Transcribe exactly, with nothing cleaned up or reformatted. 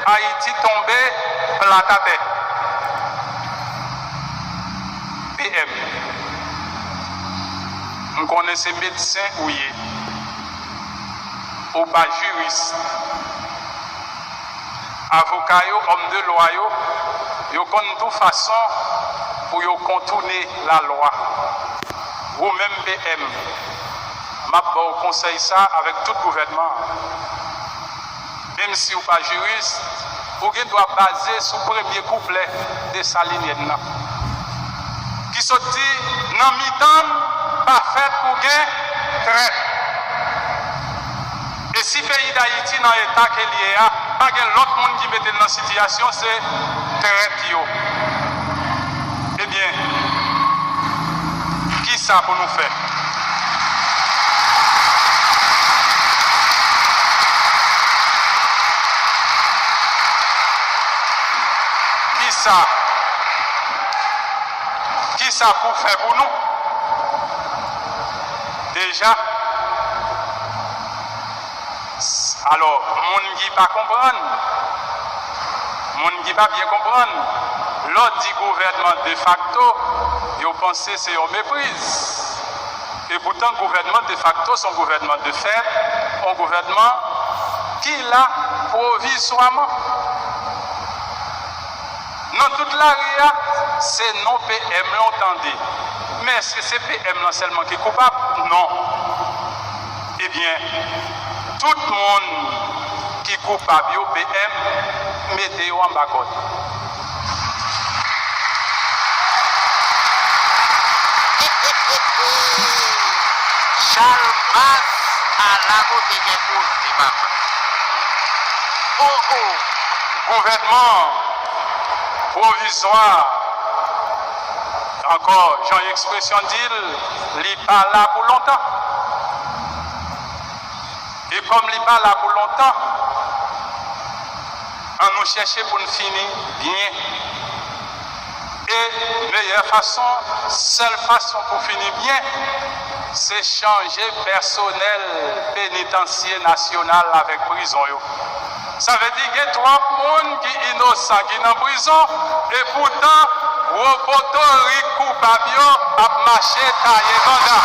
Ayiti tonbe plat atè. P M, m konnen se medsen ou ye. Ou pa jiris. Avoka yo, òm de lwa yo, yo konn tou fason pou yo kontounen lalwa. Ou menm P M, m ap ba w konsèy sa avèk tout gouvènman an. Menm si w pa jiris, ou gen dwa baze sou premye kouplè Desalinyèn nan, ki sot di, nan mitan n, pa fèt pou gen trèt. E si peyi Dayiti nan eta ke l ye a, pa gen lòt moun ki mete l nan sitiyasyon, se trèt yo. Ebyen, kisa pou nou fè? Kisa? Kisa pou fè pou nou? Deja, s-, alò, moun ki pa konprann, moun ki pa byen konprann, lè w di gouvènman defakto, yo panse se yon mepriz. Epoutan, gouvènman defakto se yon gouvènman de fèt, yon gouvènman ki la pwovizwaman. Nan tout lari a, se non P M lan w tande. Men èske se P M lan sèlman ki koupab? Non. Ebyen, tout moun ki koupab yo, P M, mete yo anba kòd. Chalmas, ala kote gen koze, papa. O, o, gouvènman pwovizwa, ankò, jan ekspresyon di l, li pa la pou lontan. E kòm li pa la pou lontan, ann nou chèche pou n fini byen. E meyè fason, sèl fason pou fini byen, se chanje pèsonèl penitansye nasyonal avèk prizon yo. Sa vle di gen twòp moun ki inosan ki nan prizon, epoutan gwo potorik koupab yo ap mache taye banda.